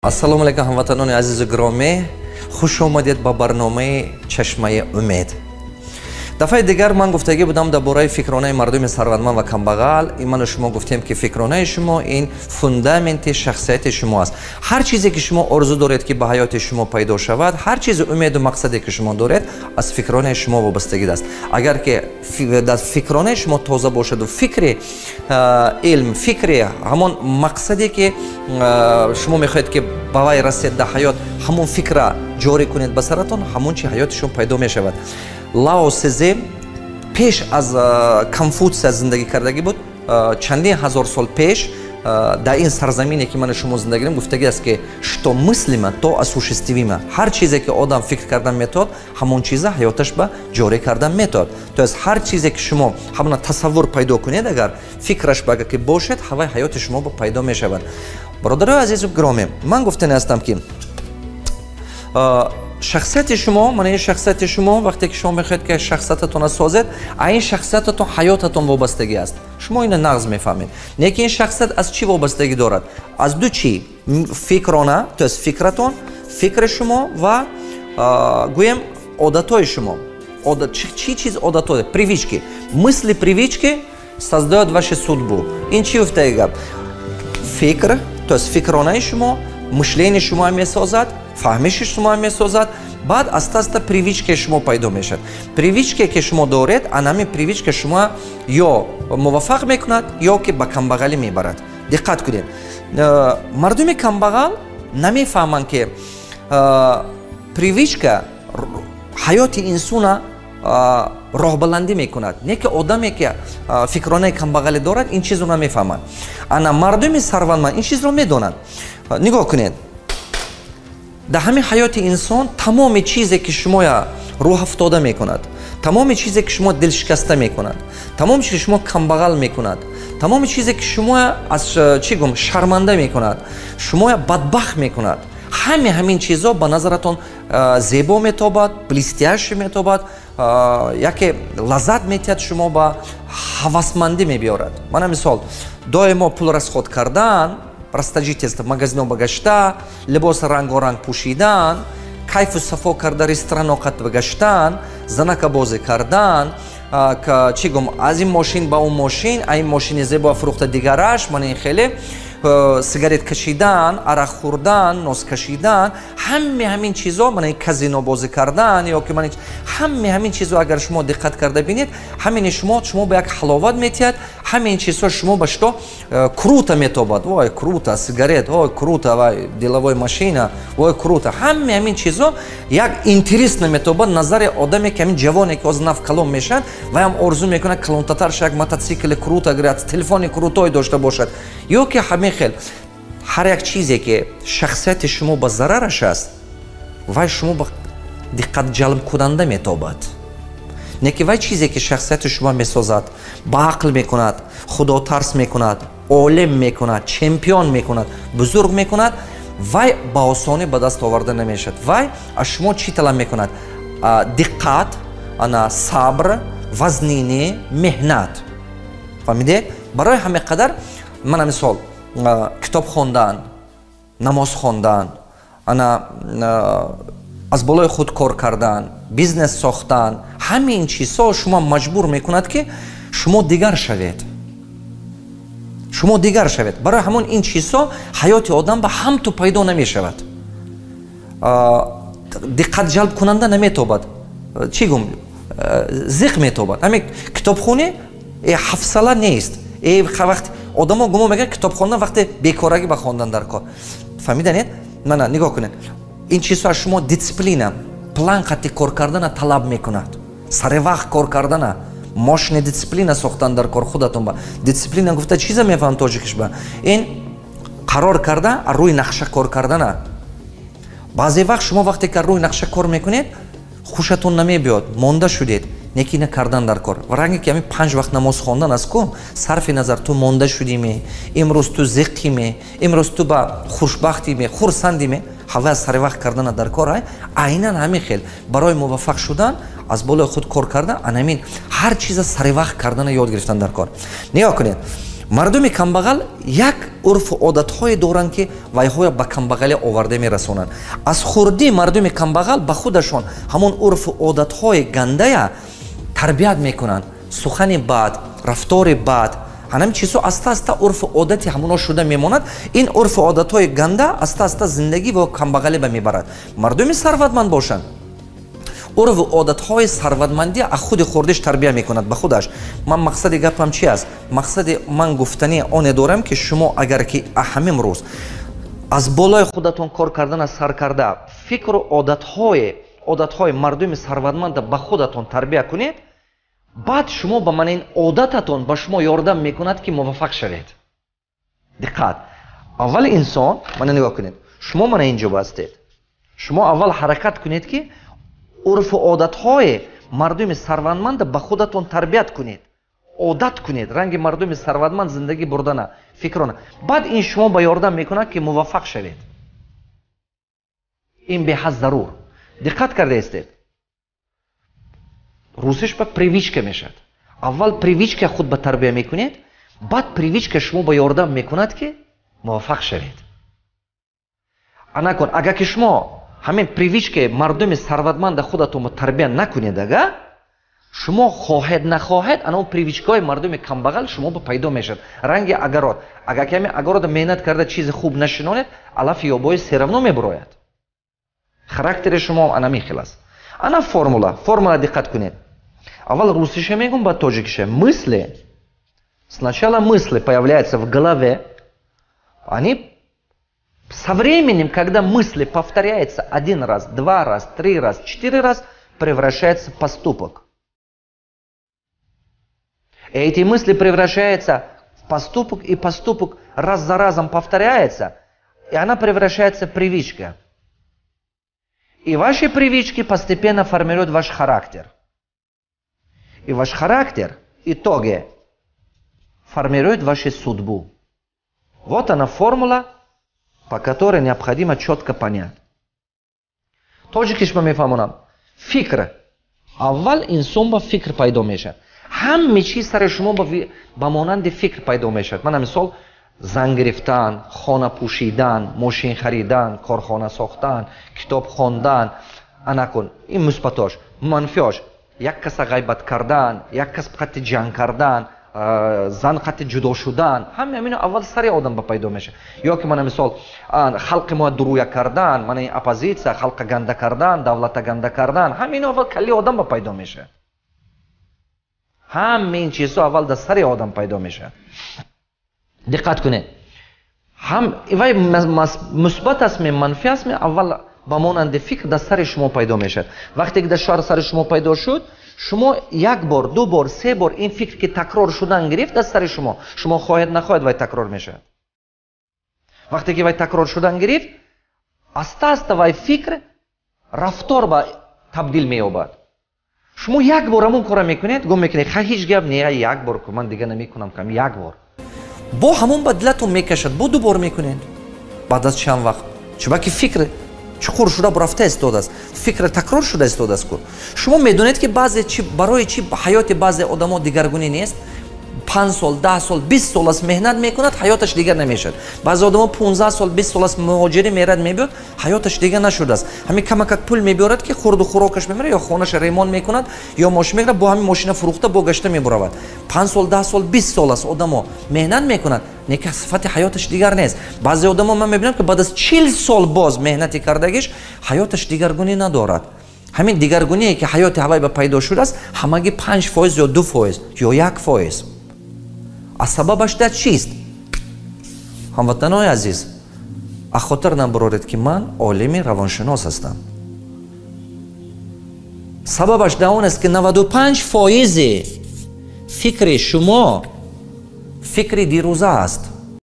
Ассалому алайкум, ҳамватанони азизу гиромӣ, хуш омадед ба барномаи «Чашмаи умед». Дафъаи дигар ман гуфтагӣ будам дар бораи фикронаи мардуми сарватманд ва камбағал. Ин ману шумо гуфтем, ки фикронаи шумо ин фундаменти шахсияти шумо аст. Ҳар чизе, ки шумо орзу доред, ки ба ҳаёти шумо пайдо шавад, ҳар чизи умеду мақсаде, ки шумо доред, аз фикронаи шумо вобастагӣ аст. Агар ки дар фикронаи шумо тоза бошаду фикри илм, фикри ҳамон мақсаде, ки шумо мехоҳед, ки ба вай расед дар ҳаёт, ҳамон фикра ҷорӣ кунед ба саратон, ҳамон чи ҳаёти шумо пайдо мешавад. Лао Цзи пеш аз Конфутсия зиндагӣ кардагӣ буд, чандин ҳазор сол пеш дар ин сарзамине, ки мана шумо зиндагӣ дорем, гуфтагӣ аст, ки что мыслимо, то осуществимо. Ҳар чизе, ки одам фикр кардан метавад, ҳамон чиза ҳаёташ ба ҷорӣ кардан метавад. То есть ҳар чизе, ки шумо ҳамона тасаввур пайдо кунед, агар фикраш ба агар ки бошед, ҳавай ҳаёти шумо ба пайдо мешавад. Бародарои азизу гиромӣ, ман гуфтани ҳастам, ки шахсияти шумо, мана ин шахсияти шумо, вақте ки шумо мехоҳед, ки шахсиятатонро созед, а ин шахсиятатон ҳаётатон вобастагӣ аст. Шумо ина нағз мефаҳмед. Лекин ин шахсият аз чӣ вобастагӣ дорад? Аз ду чӣ: фикрона, то есть фикратон, фикри шумо ва, гӯем, одатҳои шумо. Чӣ чиз одатҳо? Привычки. Мысли, привычки создают вашу судьбу. Ин чӣ гуфтаи гап? Фикр, то есть фикронаи шумо, мышление шумо месозад, фаҳмиши шумо месозад. Баъд аста аста привычка и шумо пайдо мешавад. Привычка е, ки шумо доред, анами привычка шумо ё муваффақ мекунад, ё ки ба камбағалӣ мебарад. Диққат кунед, мардуми камбағал намефаҳманд, ки привычка ҳаёти инсона роҳбаландӣ мекунад. Не ки одаме, ки фикронаи камбағалӣ дорад, ин чизро намефаҳмад. Ана мардуми сарватманд ин чизро медонанд. Нигоҳ кунед, дар ҳамин ҳаёти инсон тамоми чизе, ки шумоя рӯҳафтода мекунад, тамоми чизе, ки шумо дилшикаста мекунад, тамоми чизе, ки шумо камбағал мекунад, тамоми чизе, ки шумоя аз чӣ гум шарманда мекунад, шумоя бадбахт мекунад, ҳами ҳамин чизо ба назаратон зебо метобад, блестящий метобад, яке лаззат метиҳад, шумо ба ҳавасмандӣ мебиёрад. Мана мисол, доимо пул расход кардан, расточительство, магазино ба гашта, либоси рангоранг пӯшидан, кайфу сафо карда, ресторано қат гаштан, занакабозӣ кардан, чӣ гум, аз ин мошин ба он мошин, а ин мошини зебо фурӯхта дигараш, мана ин хеле сигарет кашидан, арақ хӯрдан, нос кашидан, ҳаме ҳамин чизо, мана казино бозӣ кардан ё ки мана ҳаме ҳамин чизо, агар шумо диққат карда бинед, ҳамини шумо ба як ҳаловат метиҳад. Ҳамин чизҳо шумо ба что круто метобад. Вой, круто сигарет, ой, круто, вай деловой машина, вой, круто. Ҳаме ҳамин чизо як интересно метобад назари одаме, ки ҳамин ҷавоне, ки ҳозир нав калон мешавад, ваям орзу мекунад калонтатар ша, як мотоцикли круто гирад, телефони крутой дошта бошад ё ки ҳамин хел. Ҳар як чизе, ки шахсияти шумо ба зарараш аст, вай шумо ба диққатҷалбкунанда метобад. Не ки вай чизе, ки шахсияти шумо месозад, ба ақл мекунад, худотарс мекунад, олим мекунад, чемпион мекунад, бузург мекунад, вай ба осонӣ ба даст оварда намешавад. Вай аз шумо чӣ талаб мекунад? Диққат, ана сабр, вазнинӣ, меҳнат. Фаҳмидед? Барои ҳамин қадар, мана мисол, китоб хондан, намоз хондан, ана аз болои худ кор кардан, бизнес сохтан, ҳамин чизҳо шумо маҷбур мекунад, ки шумо дигар шавед, шумо дигар шавед. Барои ҳамон ин чизҳо ҳаёти одам ба ҳамту пайдо намешавад, диққат ҷалбкунанда наметобад, чӣ гум, зиқ метобад. Ҳамин китобхонӣ ҳафсала нест. Вақт одамо гумон мекунад, китоб хондан вақте бекорагӣ ба хондан дар кор. Фаҳмиданед? Мана нигоҳ кунед, ин чизҳо аз шумо дисциплина, план қати кор кардана талаб мекунад, сари вақт кор кардана, мощный дисциплина сохтан дар кор худатон. Ба дисциплина гуфта чиза мефаҳам тоҷикиш ба? Ин қарор карда, рӯи нақша кор кардана. Баъзе вақт шумо вақте ки рӯи нақша кор мекунед, хушатон намебиёд, монда шудед, неки ина кардан дар кор. Ва ранге ки ҳамин панҷ вақт намоз хондан аст ку, сарфи назар ту монда шудиме, имрӯз ту зиққиме, имрӯз ту ба хушбахтиме, хурсандиме, ҳавай сари вақт кардана дар кор. Айнан ҳамин хел барои муваффақ шудан аз болои худ кор кардан, анамин ҳар чиза сари вақт кардана ёд гирифтан дар кор. Нигоҳ кунед. Мардуми камбағал як урфу одатҳое доранд, ки вайҳоя ба камбағалӣ оварда мерасонанд. Аз хурдӣ мардуми камбағал ба худашон ҳамон урфу одатҳои гандая тарбият мекунанд: сухани бад, рафтори бад. Ҳанами чизҳо аста аста урфу одати ҳамоно шуда мемонад. Ин урфу одатҳои ганда аста аста зиндагӣ ва камбағалӣ ба мебарад. Мардуми сарватманд бошанд, урфу одатҳои сарватмандӣ аз худи хурдиш тарбия мекунад ба худаш. Ман мақсади гапам чи аст? Мақсади ман гуфтани оне дорам, ки шумо агар ки ҳамин рӯз аз болои худатон кор кардана сар карда, фикру одатҳои мардуми сарватманда ба худатон тарбия кунед, баъд шумо ба мана ин одататон ба шумо ёрдам мекунад, ки муваффақ шавед. Диққат! Аввал инсон, мана нигоҳ кунед, шумо мана ин ҷо ҳастед. Шумо аввал ҳаракат кунед, ки урфу одатҳои мардуми сарватманда ба худатон тарбият кунед, одат кунед ранги мардуми сарватманд зиндагӣ бурдана, фикрона. Баъд ин шумо ба ёрдам мекунад, ки муваффақ шавед. Ин беҳад зарур. Диққат кардаистед? Русиш ба привычка мешавад. Аввал привычка худ ба тарбия мекунед, баъд привычка шумо ба ёрдам мекунад, ки муваффақ шавед. Анакун, агар ки шумо ҳамин привычкаи мардуми сарватманда худатонро тарбия накунед, ага шумо хоҳед нахоҳед, ана он привычкаҳои мардуми камбағал шумо ба пайдо мешавад. Ранги огород, агар ки ҳамин огородо меҳнат карда, чизи хуб нашинонед, алафи ёбои всё равно мебурояд. Характери шумо ана хел аст. Ана формула, формула, диққат кунед. Аввал русиша мегум, баъд тоҷикиша. Мысли, сначала мысли появляются в голове, они со временем, когда мысли повторяются один раз, два раз, три раз, четыре раз, превращаются в поступок. И эти мысли превращаются в поступок, и поступок раз за разом повторяется, и она превращается в привычка. И ваши привычки постепенно формируют ваш характер. И ваш характер, итоге, формирует вашу судьбу. Вот она, формула, по которой необходимо четко понять. Тоҷикиш ба мефаҳмонам. Фикр. Аввал инсон ба фикр пайдо мешавад. Ҳаме чиз сари шумо ба монанди фикр пайдо мешавад. Мана мисол, зан гирифтан, хона пӯшидан, мошин харидан, корхона сохтан, китоб хондан. Анакун, ин мусбатош. Манфиош: як каса ғайбат кардан, як кас қатти ҷанг кардан, зан қатти ҷудо шудан. Ҳаме ҳамино аввал сари одам ба пайдо мешавад. Ё ки мана мисол, халқи мо дуруя кардан, мана ин оппозитсия, халқа ганда кардан, давлата ганда кардан. Ҳамино аввал калли одам ба пайдо мешавад. Ҳаме ин чизҳо аввал дар сари одам пайдо мешавад. Диққат кунед, ҳам вай мусбат аст ме, манфӣ аст ме, аввал ба монанди фикр дар сари шумо пайдо мешавад. Вақте ки дар сари шумо пайдо шуд, шумо як бор, ду бор, се бор ин фикр ки такрор шудан гирифт дар сари шумо, шумо хоҳед нахоҳед, вай такрор мешавад. Вақте ки вай такрор шудан гирифт, аста аста вай фикр рафтор ба табдил меёбад. Шумо як бор ҳамон кора мекунед, гум мекунед, ха, ҳеҷ гап не, як бор ку, ман дига намекунам, кам як бор. Бо ҳамон ба дилатон мекашад, бо ду бор мекунед баъд аз чанд вақт. Чунки фикр чуқур шуда рафта истодааст, фикр такрор шуда истодааст ку. Шумо медонед, ки баъзе чи барои чи ҳаёти баъзе одамо дигаргунӣ нест? 5 сол, 10 сол, 20 сол аст меҳнат мекунад, ҳаёташ дигар намешавад. Баъзе одамо 15 сол, 20 сол аст муҳоҷирӣ мерад, мебиёд, ҳаёташ дигар нашудааст. Ҳамин камакак пул мебиёрад, ки хурду хӯрокаш мемирад, ё хонаша ремонт мекунад, ё мошин мегирад, бо ҳамин мошина фурӯхта, бо гашта мебуравад. 5 сол, 10 сол, 20 сол аст одамо меҳнат мекунад, неки сифати ҳаёташ дигар нест. Баъзе одамо ман мебинам, ки баъд аз 40 сол боз меҳнати кардагиш ҳаёташ дигаргунӣ надорад. Ҳамин дигаргуние, ки ҳаёти ҳавай ба пайдо шудааст, ҳамагӣ 5% ё 2% ё 1%. А сабабаш дар чист? Ҳамватанои азиз, аз хотир набароред, ки ман олими равоншинос ҳастам. Сабабаш дар он аст, ки 95 фоизи фикри шумо фикри дирӯза аст.